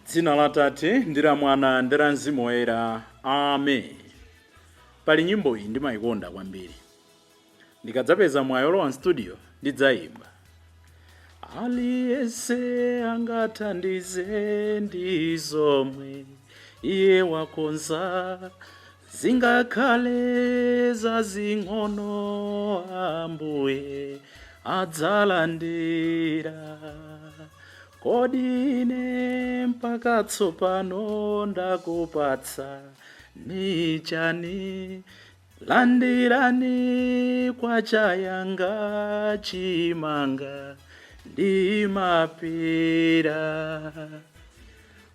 Dzina la Tate ndi la Mwana ndi la Mzimu Woyera. Amen. Pali nyimbo iyi ndimayikonda kwambiri. Ndikadzapeza mwayi olowa mstudio ndidzayimba. Aliyense angathandize ndi zomwe iye wakonza, zingakhale zazing'ono, Ambuye adzalandira. Kodi ine mpaka tsopano ndakupatsa ni chani? Landirani kwacha yanga, chimanga ndi mapira.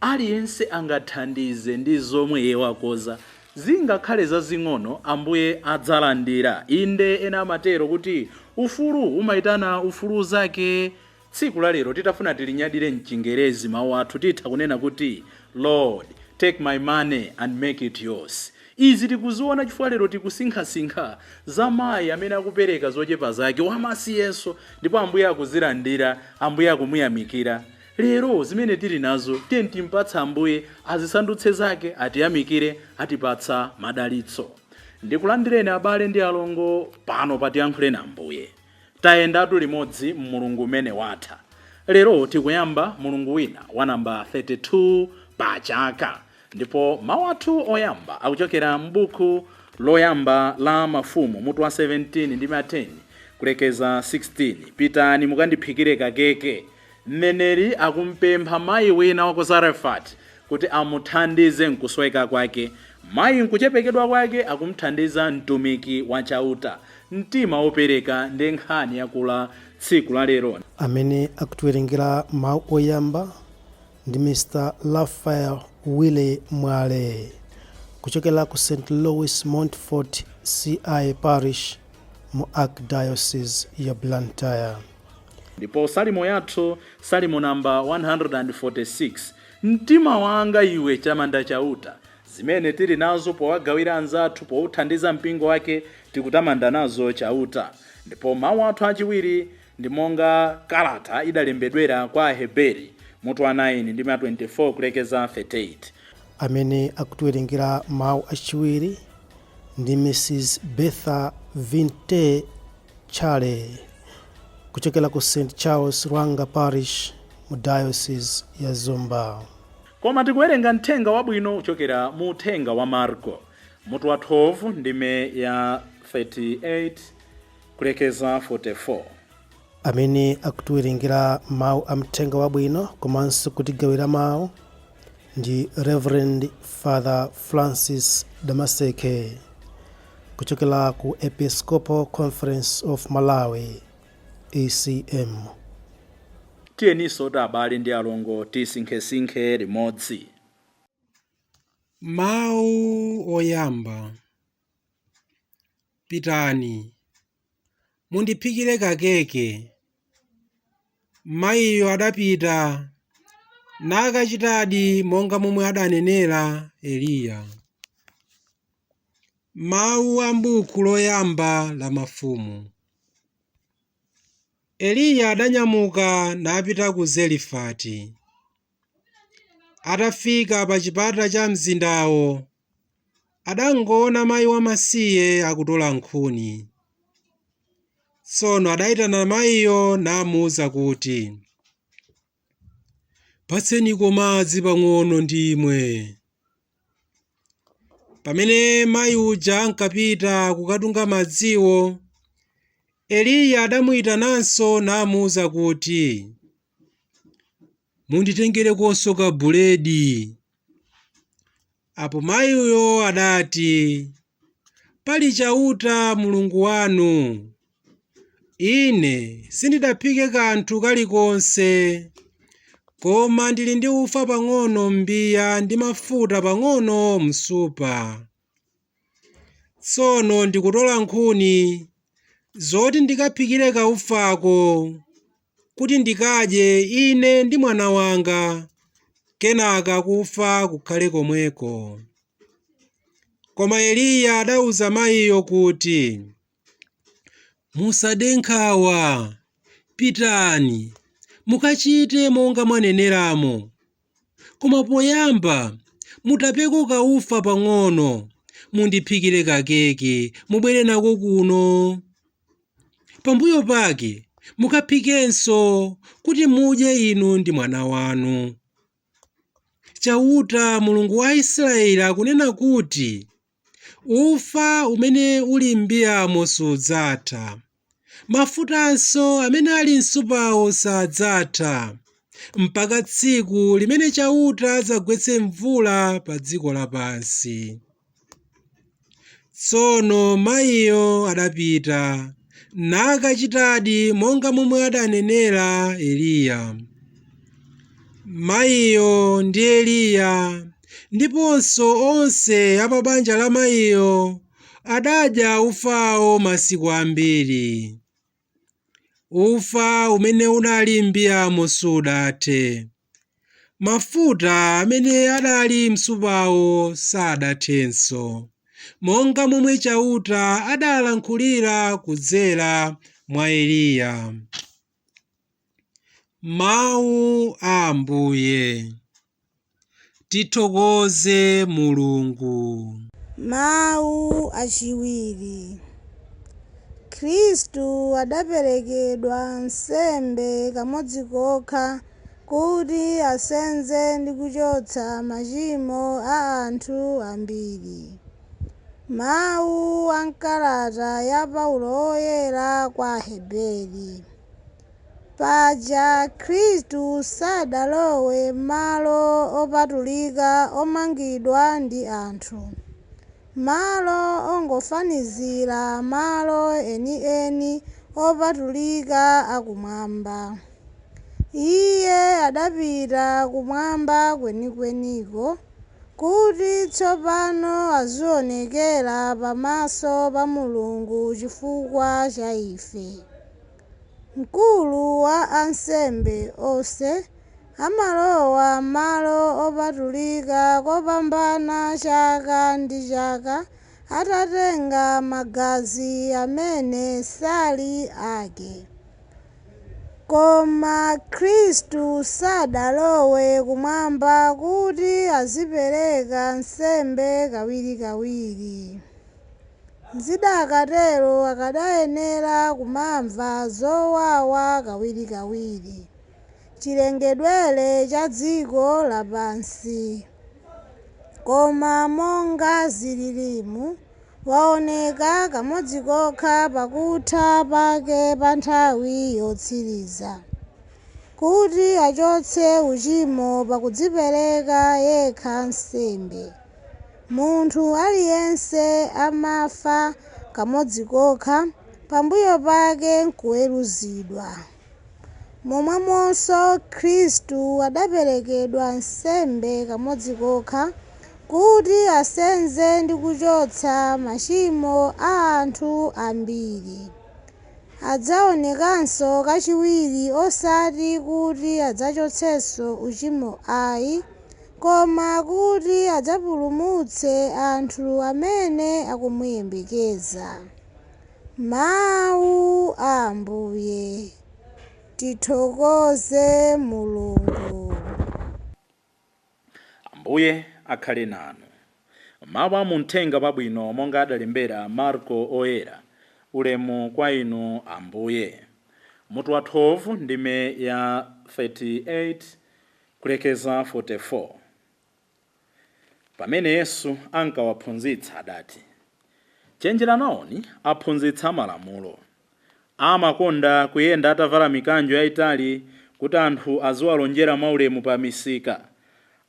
Aliyense angathandize ndi zomwe iye wakonza, zingakhale zazing'ono, Ambuye adzalandira. Inde, ena amatero kuti ufulu umayitana ufulu zake. Tsiku la lero titafuna tilinyadire mchingerezi mawu athu, titha kunena kuti, "Lord, take my money and make it yours." Izi tikuziona chifukwa lero tikusinkhasinkha za mayi amene akupereka zochepa zake, wamasiyenso, ndipo Ambuye akuzilandira, Ambuye akumuyamikira. Lero zimene tili nazo tiye timpatsa Ambuye, azisandutse zake, atiyamikire, atipatsa madalitso. Ndikulandireni abale ndi alongo pano patiyankhuleni Ambuye. Tayendatu limodzi mmulungu umene watha. Lero tikuyamba mulungu wina wa namba 32 pa chaka, ndipo mawu athu oyamba akuchokera m'buku loyamba la Mafumu, mutu wa 17 ndi 10 kulekeza 16. "Pitani mukandiphikire kakeke." Mneneri akumpempha mayi wina wa ku Zarefati kuti amuthandize nkusweka kwake. Mayi nkuchepekedwa kwake akumthandiza mtumiki wa Chauta. Mtima wopereka ndi nkhani yakula tsiku la lero. Amene akutiwerengera mawu oyamba ndi Mr Raphael Willy Mwale kuchokera ku St Louis Montfort CI Parish mu Archdiocese ya Blantyre. Ndipo salimo yathu, salimo namba 146, "Mtima wanga iwe, tamanda Chauta." Zimene tili nazo powagawira anzathu, powuthandiza mpingo wake, tikutamanda nazo Chauta. Ndipo mawu athu achiwiri ndi monga kalata idalembedwera kwa Aheberi, mutu wa 9 ndi 24 kulekeza 38. Amene akutiwerengera mawu achiwiri ndi Mrs Bertha Vinte Chale kuchokera ku St Charles Lwanga Parish mu Diocese ya Zomba. Koma tikuwerenga mthenga wabwino kuchokera mu uthenga wa Marko, mutu wa 12, ndime ya 38 kulekeza 44. Amene akutiwerengera mawu a mthenga wabwino komanso kutigawira mawu ndi Reverend Father Francis Damaseke kuchokera ku Episcopal Conference of Malawi, ECM. Tiyeninso ta abale ndi alongo tisinkhesinkhe limodzi. Mawu oyamba. "Pitani, mundiphikire kakeke." Mayiyo adapita nakachitadi monga momwe adanenera Eliya. Mawu a m'buku loyamba la Mafumu. Eliya adanyamuka napita ku Zerifati. Atafika pa chipata cha mzindawo, adangoona mayi wamasiye akutola nkhuni. Tsono adayitana mayiyo namuwuza kuti, "Patseniko madzi pang'ono ndimwe." Pamene mayi uja ankapita kukatunga madziwo, Eliya adamuyitananso namuwuza kuti, "Munditengerekonso kabuledi." Apo mayiyo adati, "Pali Chauta Mulungu wanu, ine sindidaphike kanthu kalikonse, koma ndili ndi ufa pang'ono m'mbiya ndi mafuta pang'ono m'nsupa. Tsono ndikutola nkhuni zoti ndikaphikire kaufako, kuti ndikadye ine ndi mwana wanga, Kenaka kufa kukhale komweko. Koma Eliya adawuza mayiyo kuti, musade nkhawa, pitani, mukachite monga mwaneneramo. Koma poyamba mutapeko kaufa pang'ono, mundiphikire kakeke, mubwere nako kuno. Pambuyo pake mukaphikenso kuti mudye inu ndi mwana wanu. Chauta Mulungu wa Israeli akunena kuti, ufa umene uli m'mbiyamo sudzatha, mafutanso amene ali m'supawo sadzatha, mpaka tsiku limene Chauta adzagwetse mvula pa dziko lapansi. Tsono mayiyo adapita nakachitadi monga momwe adanenera Eliya. Mayiyo ndi Eliya ndiponso onse a pa banja la mayiyo adadya ufawo masiku ambiri. Ufa umene unali m'mbiyamo sudathe, mafuta amene adali m'supawo sadathenso, monga momwe Chauta adalankhulira kudzera mwa Eliya. Mawu a Ambuye. Tithokoze Mulungu. Mawu achiwiri. Khristu adaperekedwa nsembe kamodzi kokha kuti asenze ndi kuchotsa machimo a anthu ambiri. Mawu a m'kalata ya Paulo Woyera kwa Aheberi. Paja Khristu sadalowe m'malo opatulika omangidwa ndi anthu, malo ongofanizira malo enieni opatulika akumwamba. Iye adapita kumwamba kwenikweniko, kuti tsopano azionekera pamaso pa Mulungu chifukwa cha ife. Mkulu wa ansembe onse amalowa m'malo opatulika kopambana chaka ndi chaka atatenga magazi amene sali ake. Koma Khristu sadalowe kumwamba kuti azipereka nsembe kawirikawiri. Zidakatero akadayenera kumamva zowawa kawirikawiri, chilengedwere cha dziko lapansi. Koma monga zililimu, waoneka kamodzi kokha pakutha pake pa nthawi yotsiriza, kuti achotse uchimo pakudzipereka yekha nsembe. Munthu aliyense amafa kamodzi kokha, pambuyo pake nkuweruzidwa. Momwemonso Khristu adaperekedwa nsembe kamodzi kokha kuti asenze ndi kuchotsa machimo a anthu ambiri. Adzaonekanso kachiwiri osati kuti adzachotsenso uchimo ayi, koma kuti adzapulumutse anthu amene akumuyembekeza. Mawu a Ambuye. Tithokoze Mulungu. Ambuye akhale nanu. Mawu a muthenga wabwino monga adalembera Marko Oyera. Ulemu kwa inu Ambuye. Mutu wa 12 ndime ya 38 kulekeza 44. Pamene Yesu ankawaphunzitsa adati, chenjera nawoni aphunzitsa malamulo. Amakonda kuyenda atavala mikanjo yayitali kuti anthu aziwalonjera mwaulemu pa misika.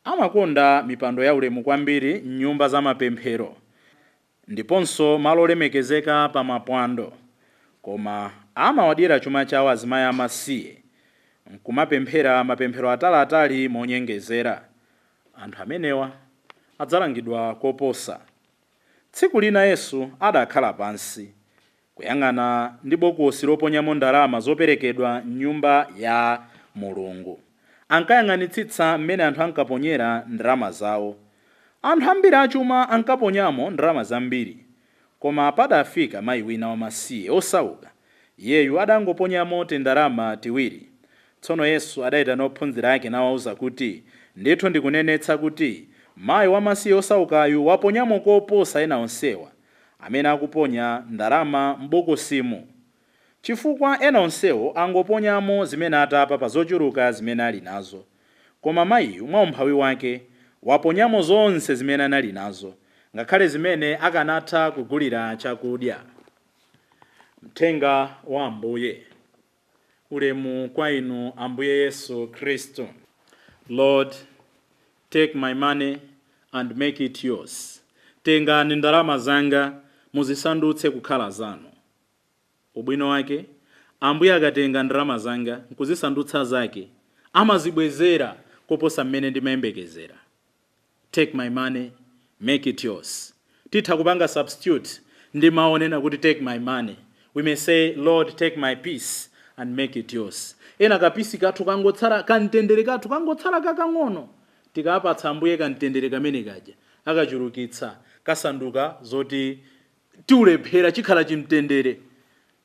Amakonda mipando yaulemu kwambiri m'nyumba za mapemphero, ndiponso malo olemekezeka pa mapwando. Koma amawadyera chuma chawo azimayi amasiye, nkumapemphera mapemphero ataliatali monyengezera. Anthu amenewa adzalangidwa koposa. Tsiku lina Yesu adakhala pansi kuyang'ana ndi bokosi loponyamo ndalama zoperekedwa m'nyumba ya Mulungu. Ankayang'anitsitsa mmene anthu ankaponyera ndalama zawo. Anthu ambiri achuma ankaponyamo ndalama zambiri. Koma padafika mayi wina wamasiye osauka. Iyeyu adangoponyamo tindalama tiwiri. Tsono Yesu adayitana ophunzira ake nawawuza kuti, ndithu ndikunenetsa kuti mayi wamasiye osaukayu waponyamo koposa ena onsewa amene akuponya ndalama m'bokosimu, chifukwa ena onsewo angoponyamo zimene atapa pa zochuluka zimene ali nazo. Koma mayiyu mwa umphawi wake waponyamo zonse zimene anali nazo, ngakhale zimene akanatha kugulira chakudya. Mthenga wa Ambuye. Ulemu kwa inu, Ambuye Yesu Khristu. Lord, take my money and make it yours. Tengani ndalama zanga, muzisandutse kukhala zanu. Ubwino wake, Ambuye akatenga ndalama zanga nkuzisandutsa zake, amazibwezera koposa mmene ndimayembekezera. Take my money, make it yours. Titha kupanga substitute ndi maonena kuti take my money. We may say, Lord, take my peace and make it yours. Ena ka peace kathu kangotsala, kamtendere kathu kangotsala kakang'ono, tikapatsa Ambuye kamtendere kamene kaja, akachulukitsa, kasanduka zoti tiulephera, chikhala chimtendere.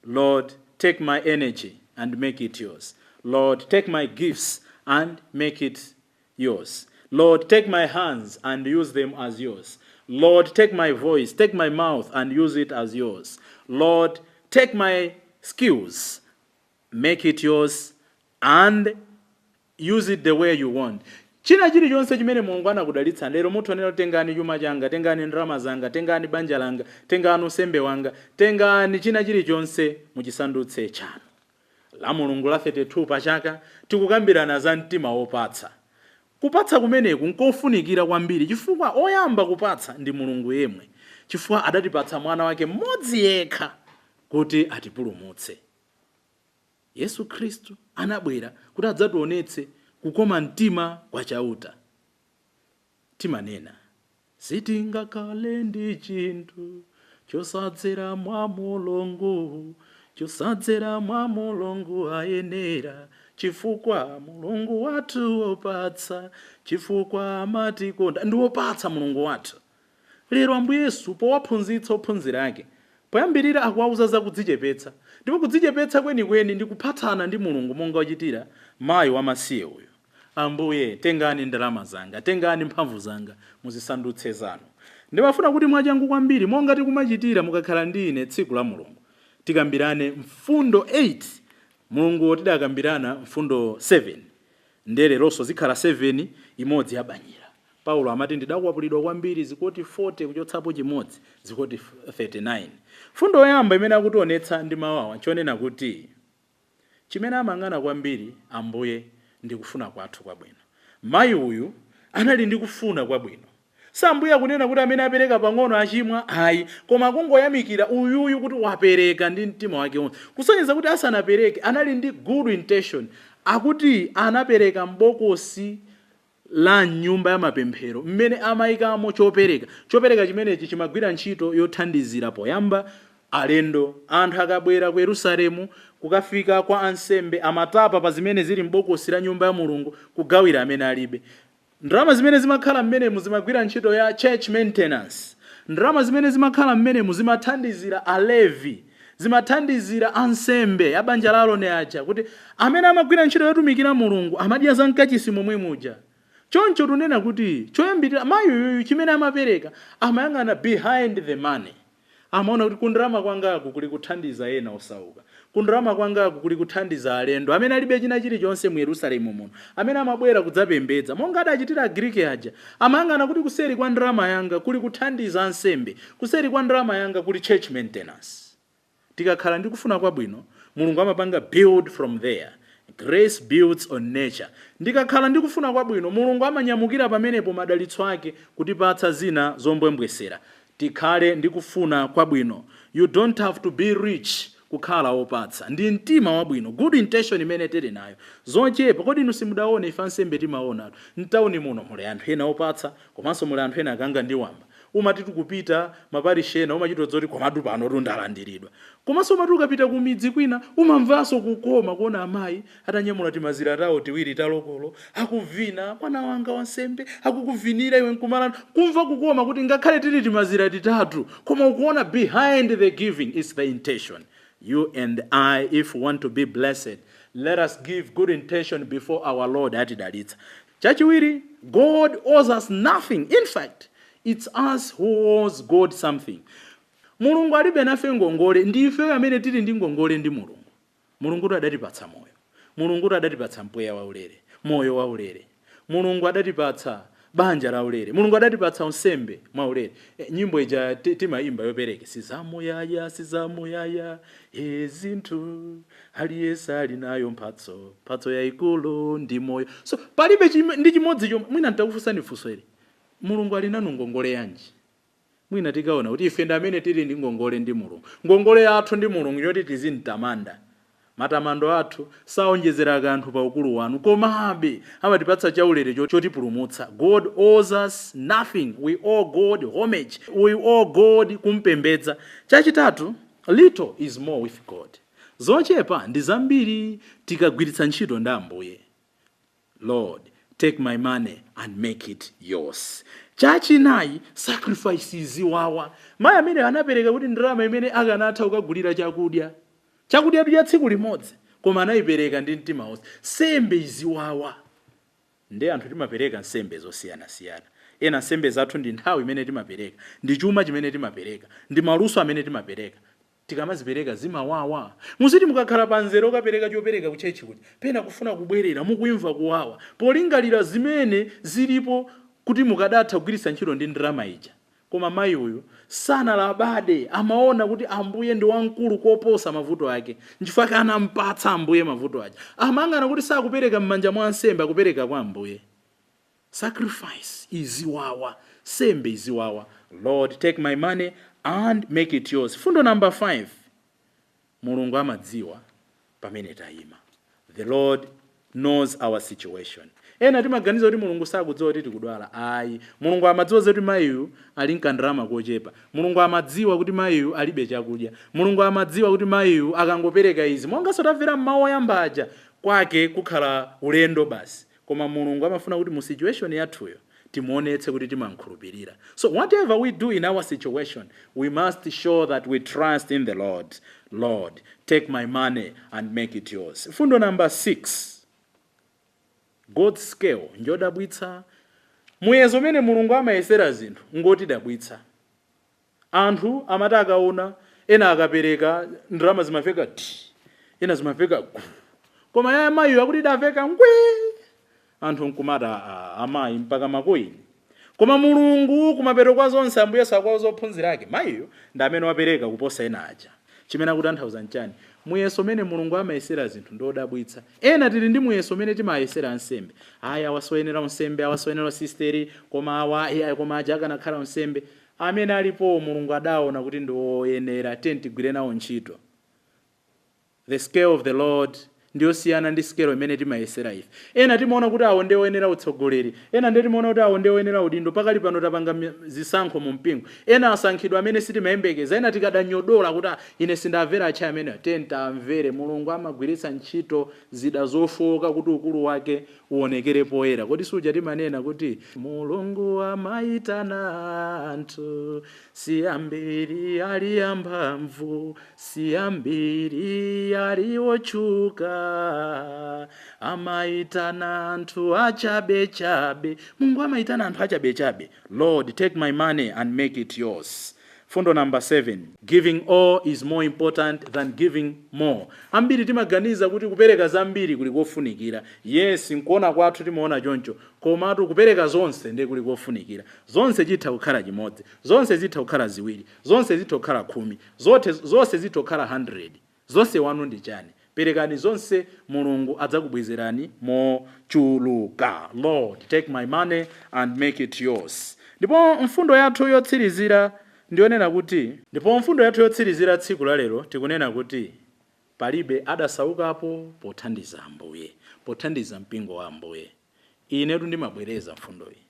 Lord, take my energy and make it yours. Lord, take my gifts and make it yours. Lord, take my hands and use them as yours. Lord, take my voice, take my mouth and use it as yours. Lord, take my skills, make it yours and use it the way you want. China chilichonse chimene Mulungu anakudalitsa lero, muthonera, tengani chuma changa, tengani ndalama zanga, tengani banja langa, tengani unsembe wanga, tengani china chilichonse, muchisandutse chanu. La Mulungu la 32 pachaka tikukambirana za mtima wopatsa. Kupatsa kumeneku nkofunikira kwambiri, chifukwa oyamba kupatsa ndi Mulungu yemwe, chifukwa adatipatsa mwana wake mmodzi yekha kuti atipulumutse. Yesu Khristu anabwera kuti adzationetse kukoma mtima kwa Chauta. Timanena, sitingakhale ndi chinthu chosadzera mwa Mulungu, chosadzera mwa Mulungu ayenera, chifukwa Mulungu wathu wopatsa, chifukwa amatikonda ndi wopatsa Mulungu wathu. Lero Ambuye Yesu powaphunzitsa ophunzira ake, poyambirira akuwauza za kudzichepetsa, ndipo kudzichepetsa kwenikweni ndi kuphatana ndi Mulungu monga wachitira mayi wamasiye uyu. Ambuye, tengani ndalama zanga, tengani mphamvu zanga, muzisandutse zanu. Ndimafuna kuti mwachangu kwambiri, monga tikumachitira mukakhala ndi ine tsiku la Mulungu, tikambirane mfundo 8. Mulungu tidakambirana mfundo 7, nde leronso zikhala 7, imodzi yabanyira. Paulo amati, ndidakwapulidwa kwambiri, zikoti 40 kuchotsapo chimodzi, zikoti 39. Mfundo yoyamba imene akutionetsa ndi mawawa chonena kuti chimene amang'ana kwambiri Ambuye ndi kufuna kwathu kwabwino. Mayi uyu anali ndi kufuna kwabwino. Sambuye akunena kuti amene apereka pang'ono achimwa, ayi, koma akungoyamikira uyuyu kuti wapereka ndi mtima wake wonse, kusonyeza kuti asanapereke anali ndi good intention. Akuti anapereka m'bokosi la nyumba ya mapemphero mmene amayikamo chopereka. Chopereka chimenechi chimagwira ntchito yothandizira poyamba alendo. Anthu akabwera ku Yerusalemu kukafika kwa ansembe, amatapa pa zimene zili m'bokosi la nyumba ya Mulungu kugawira amene alibe. Ndalama zimene zimakhala mmenemu zimagwira ntchito ya church maintenance. Ndalama zimene zimakhala mmenemu zimathandizira Alevi, zimathandizira ansembe a banja la Aroni aja, kuti amene amagwira ntchito yotumikira Mulungu amadya za mkachisi momwe muja. Choncho tunena kuti choyambirira, mayi uyuyu chimene amapereka, amayang'ana behind the money. Amaona kuti kundalama kwangaku kuli kuthandiza ena osauka, kundalama kwangaku kuli kuthandiza alendo amene alibe china chilichonse mu Yerusalemu muno, amene amabwera kudzapembedza monga adachitira Agriki aja. Amayang'ana kuti kuseri kwa ndalama yanga kuli kuthandiza ansembe, kuseri kwa ndalama yanga kuli church maintenance. Tikakhala ndi kufuna kwabwino, Mulungu amapanga build from there. Grace builds on nature. Ndikakhala ndi kufuna kwabwino, Mulungu amanyamukira pamenepo madalitso ake kutipatsa zina zombwembwesera. Tikhale ndi kufuna kwabwino. You don't have to be rich kukhala wopatsa. Ndi mtima wabwino, good intention imene tili nayo, zochepa. Kodi inu simudaone? Ife ansembe timaona mtawuni muno muli anthu ena opatsa, komanso muli anthu ena akanga ndi wamba. Umati tikupita maparish ena, umachita zoti komatu pano tundalandiridwa. Komanso umati ukapita ku midzi kwina, umamvanso kukoma kuona amayi atanyamula timazira tawo tiwiri talokolo, akuvina, "Mwana wanga wansembe," akukuvinira iwe nkumalana, kumva kukoma kuti ngakhale tili timazira titatu, koma ukuona behind the giving is the intention. You and I, if we want to be blessed, let us give good intention before our Lord. Atidalitsa. Chachiwiri, God owes us nothing. In fact, it's us who owes God something. Mulungu alibe nafe ngongole, ndife amene tili ndi ngongole ndi Mulungu. Mulungu adatipatsa moyo, Mulungu adatipatsa mpweya waulere, moyo waulere, Mulungu adatipatsa banja laulere, Mulungu adatipatsa unsembe mwaulere. Nyimbo ija timayimba yopereka, "Sizamuyaya, sizamuyaya ezinthu, aliyense ali nayo mphatso, mphatso yayikulu ndi moyo." So palibe ndi chimodzi chomwe. Mwina ntakufunsani funso ili: Mulungu ali nanu ngongole yanji? Mwina tikaona kuti ife ndi amene tili ndi ngongole ndi Mulungu. Ngongole yathu ndi Mulungu yoti tizimtamanda. Matamando athu saonjezera kanthu pa ukulu wanu, komabe amatipatsa chaulere chotipulumutsa. God owes us nothing. We owe God homage, we owe God kumpembedza. Chachitatu, little is more with God. Zochepa ndi zambiri tikagwiritsa ntchito ndi Ambuye. Lord, take my money and make it yours. Chachinayi, sacrifices wawa. Mayi amene anapereka kuti ndalama imene akanatha kukagulira chakudya, chakudya cha tsiku limodzi, koma anayipereka ndi mtima wonse. Nsembe iziwawa. Ndi anthu timapereka nsembe zosiyanasiyana. Ena nsembe zathu ndi nthawi imene timapereka, ndi chuma chimene timapereka, ndi maluso amene timapereka. Tikamazipereka zimawawa. Muziti mukakhala pa nzere okapereka chopereka ku church, kuti pena kufuna kubwerera, mukuimva kuwawa polingalira zimene zilipo kuti mukadatha kugwiritsa ntchito ndi ndalama ija. Koma mayi uyu sanalabade, amaona kuti Ambuye ndi wamkulu koposa mavuto ake, nchifukwa anampatsa Ambuye mavuto ake. Amangana kuti sakupereka m'manja mwa ansembe, akupereka kwa Ambuye. Sacrifice iziwawa, sembe iziwawa. Lord, take my money and make it yours. Fundo number 5, Mulungu amadziwa pamene tayima. The Lord knows our situation. Ena timaganiza kuti Mulungu sakudziwa kuti tikudwala. Ayi, Mulungu amadziwa zoti mayiyu ali nkandalama kochepa. Mulungu amadziwa kuti mayiyu alibe chakudya. Mulungu amadziwa kuti mayiyu akangopereka izi, monganso tamvera mmawu oyamba aja, kwake kukhala ulendo basi. Koma Mulungu amafuna kuti mu situation yathuyo timuonetse kuti timamkhulupirira. So whatever we do in our situation, we must show that we trust in the Lord. Lord, take my money and make it yours. Fundo number 6, God's scale njodabwitsa. Muyezo umene Mulungu amayesera zinthu ngotidabwitsa. Anthu amati akaona ena akapereka ndalama zimafeka ti, ena zimafeka gu, koma ya amayiyo akuti idafeka ngwi. Anthu nkumati, "Ah, amayi, mpaka makoini?" Koma Mulungu kumapeto kwa zonse, Ambuye sakwauza ophunzira ake, mayiyo ndi amene wapereka kuposa ena aja. Chimene akutanthauza nchani? Muyeso umene Mulungu amayesera zinthu ndodabwitsa. Ena tili ndi muyeso umene timayesera ansembe: aya awasoyenera unsembe, awasoyenera sisteri, koma awa iya, koma aja akanakhala unsembe. Amene alipo Mulungu adaona kuti ndi woyenera, tiye tigwire nawo ntchito. The scale of the Lord ndiyosiyana ndi scale imene timayesera ife. Ena timaona kuti awo ndi oyenera utsogoleri, ena ndi timaona kuti awo ndi oyenera udindo. Pakali pano tapanga zisankho mu mpingo, ena asankhidwa amene sitimayembekeza, ena tikadanyodola kuti, "Ah, ine sindamvera acha amene." Tentamvere. Mulungu amagwiritsa ntchito zida zofowoka kuti ukulu wake uonekere poyera. Kodi suja timanena kuti Mulungu amayitana anthu, si ambiri ali amphamvu, si ambiri ali otchuka, amayitana anthu achabechabe. Mulungu amayitana anthu achabechabe. Lord, take my money and make it yours. Fundo number 7, giving all is more important than giving more. Ambiri timaganiza kuti kupereka zambiri kuli kofunikira. Yes, nkuona kwathu timaona choncho, komatu kupereka zonse ndiye kuli kofunikira. Zonse zitha kukhala chimodzi, zonse zitha kukhala ziwiri, zonse zitha kukhala 10, zonse zitha kukhala 100. Zonse wanu ndi chani? Perekani zonse, Mulungu adzakubwezerani mochuluka. Lord, take my money and make it yours. Ndipo mfundo yathu yotsirizira ndionena kuti, ndipo mfundo yathu yotsirizira tsiku la lero, tikunena kuti palibe adasaukapo pothandiza Ambuye, pothandiza mpingo wa Ambuye. Inetu ndimabwereza mfundo iyi: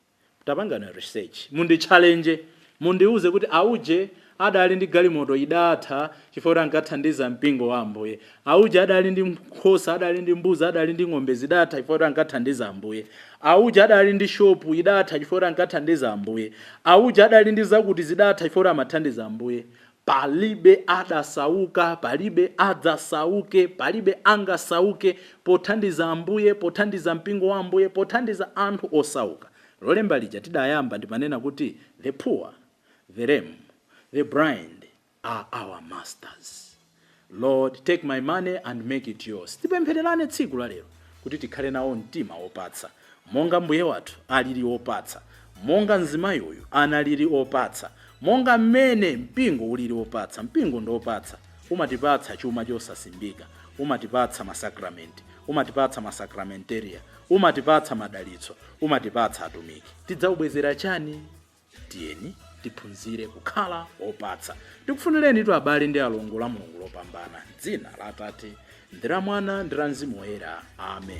tapangani research, mundi challenge, Mundiuze kuti auje adali ndi galimoto idatha chifukwa kuti ankathandiza mpingo wa Ambuye. Auje adali ndi nkhosa, adali ndi mbuzi, adali ndi ng'ombe, zidatha chifukwa kuti ankathandiza Ambuye. Auje adali ndi shopu, idatha chifukwa kuti ankathandiza Ambuye. Auje adali ndi zakuti, zidatha chifukwa kuti amathandiza Ambuye. Palibe adasauka, palibe adzasauke, palibe angasauke pothandiza Ambuye, pothandiza mpingo wa Ambuye, pothandiza anthu osauka. Lolemba lija tidayamba ndimanena kuti the poor, the lame, the blind are our masters. Lord, take my money and make it yours. Tipemphererane tsiku la lero kuti tikhale nawo mtima wopatsa monga Mbuye wathu alili wopatsa, monga mzimayi uyu analili opatsa, monga mmene mpingo ulili wopatsa. Mpingo ndi wopatsa, umatipatsa chuma chosasimbika, umatipatsa masakramenti, umatipatsa masakramentaria, umatipatsa madalitso, umatipatsa atumiki. Tidzaubwezera chani? Tiyeni tiphunzire kukhala opatsa. Tikufunireni tu abale ndi alongo la Mulungu lopambana, dzina la Atate ndi la Mwana ndi la Mzimu Woyera. Amen.